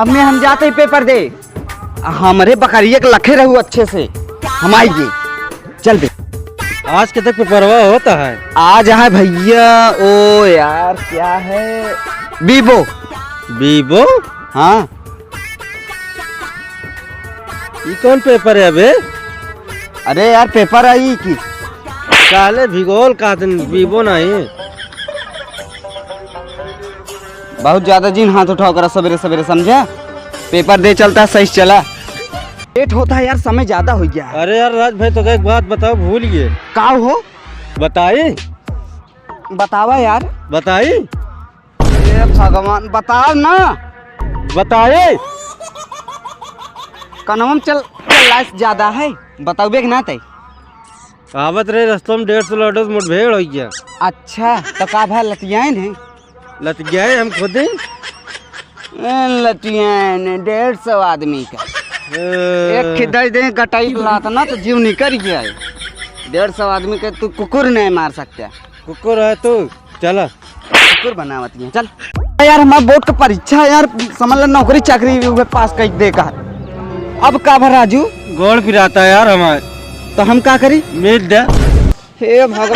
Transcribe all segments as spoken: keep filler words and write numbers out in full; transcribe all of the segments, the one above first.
अब मैं हम जाते ही पेपर दे। हमरे बकरिया के लखे रहू अच्छे से। हम आइए। चल दे। आज के तक पेपरवा होता है? आज है भैया, ओ यार, क्या है? बीबो। बीबो? हाँ। ई कौन पेपर है बे? अरे यार, पेपर है ई की। साले भूगोल का दिन बीबो नहीं। बहुत ज्यादा जिन हाथ उठाओ करा सबेरे सबेरे, समझा? पेपर दे चलता, सही से चला। लेट होता है यार, समय ज्यादा हो गया है। अरे यार राज भाई, तो एक बात बताओ, भूल गए। का हो? बताई? बतावा यार। बताई? हे भगवान, बताओ ना। बताई? कनवा में चल, चल, लाइस ज्यादा है, बताओ बे कि ना तय। आवत रहे रस्तों में डेढ़ सौ लौटों से मुठभेड़ हो गया। अच्छा, तो का भा लतियाइन है? लतियाए हम खुद ही। ए, लतियाइन, डेढ़ सौ आदमी का। ए। एक खिदाई दे गटाई लात ना तो जीव निकल गया है। डेढ़ सौ आदमी के तू कुकुर नहीं मार सकता। कुकुर है तू, चला। कुकुर बनावत है, चल। यार, हमार बोर्ड का परीक्षा है यार, समझ ले, नौकरी चाकरी भी उहे पास कर दे का। अब का भा राजू? गोड़ पिराता यार हमार। तो हम का करी? मीज दे। हे भगवान,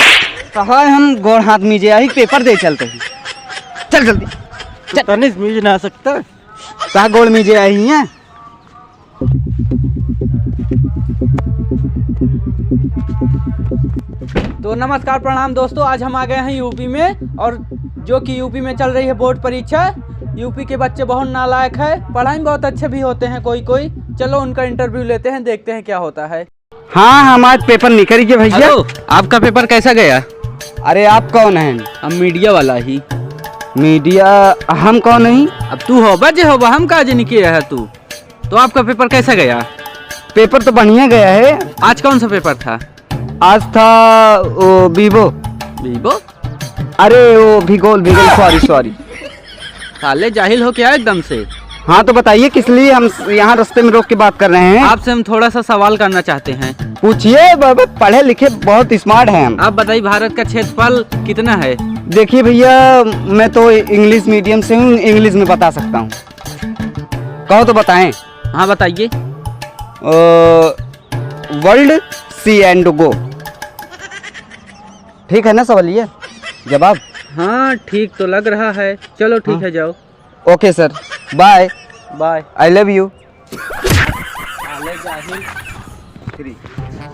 कहा हम गोड़ हाथ मीजे आई, पेपर दे चलते ही। चल जल्दी। चल। तनिस मीज ना सकता। कहा गोड़ मीजे आई है? तो नमस्कार, प्रणाम दोस्तों, आज हम आ गए हैं यूपी में, और जो कि यूपी में चल रही है बोर्ड परीक्षा। यूपी के बच्चे बहुत नालायक है, पढ़ाई में बहुत अच्छे भी होते हैं कोई कोई। चलो उनका इंटरव्यू लेते हैं, देखते हैं क्या होता है। हाँ, हमार पेपर निकल गया भैया। हेलो, आपका पेपर कैसा गया? अरे, आप कौन हैं? हम मीडिया वाला ही। मीडिया? हम कौन हैं? अब तू होबा जे होबा, हम का जे निकले है तू। तो आपका पेपर कैसा गया? पेपर तो बढ़िया गया है। आज कौन सा पेपर था? आज था वो बीबो। बीबो? अरे, वो भूगोल, भूगोल, sorry, sorry। साले जाहिल हो क्या एकदम से? हाँ, तो बताइए, किस लिए हम यहाँ रास्ते में रोक के बात कर रहे हैं? आपसे हम थोड़ा सा सवाल करना चाहते हैं। पूछिए, ब-, ब-, पढ़े लिखे बहुत smart हैं हम। आप बताइए, भारत का क्षेत्रफल कितना है? देखिए भैया, मैं तो English medium से हूँ, English में बता सकता हूँ। कहो तो बताएं। हाँ, बताइए। अ, World, see and go। ठीक है ना सवालिया जवाब? हाँ, ठीक तो लग रहा है। चलो, ठीक हाँ। है, जाओ। OK sir, bye। Bye। I love you।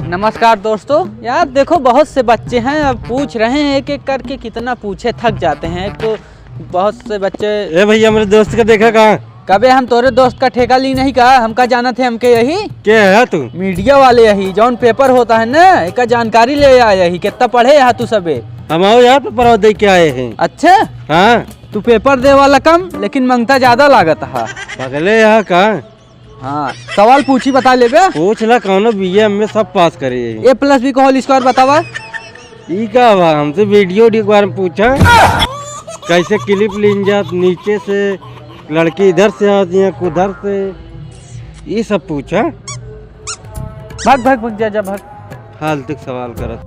नमस्कार दोस्तों, यार देखो, बहुत से बच्चे हैं, अब पूछ रहे हैं एक एक करके, कितना पूछे, थक जाते हैं। एक तो बहुत से बच्चे। ए भैया, मेरे दोस्त का देखा कहाँ? कबे हम तोरे दोस्त का ठेका ली नहीं का? हमका जानत है, हमके यही। के है तू? मीडिया वाले यही, जौन पेपर होता है ना, एका जानकारी ले आया ही। कितना पढ़े यहाँ तू सबे? हम आओ यहाँ पे पढ़ाओ दे के आए हैं। अच्छा? हाँ। तू पेपर दे वाला कम, लेकिन मंगता ज्यादा लागत हा। पगले यहाँ का? हाँ, सवाल पूछी, बता लेबे। पूछ ला, कौनो बीए में सब पास करे। A plus B का whole square बतावा। ई का बा? हमसे वीडियो के बारे में पूछा, कैसे clip लीन जात नीचे से, लड़की इधर से आती है, उधर से, ई सब पूछा। भाग, भाग, भाग, जा, जा, भाग। फालतू के सवाल करत।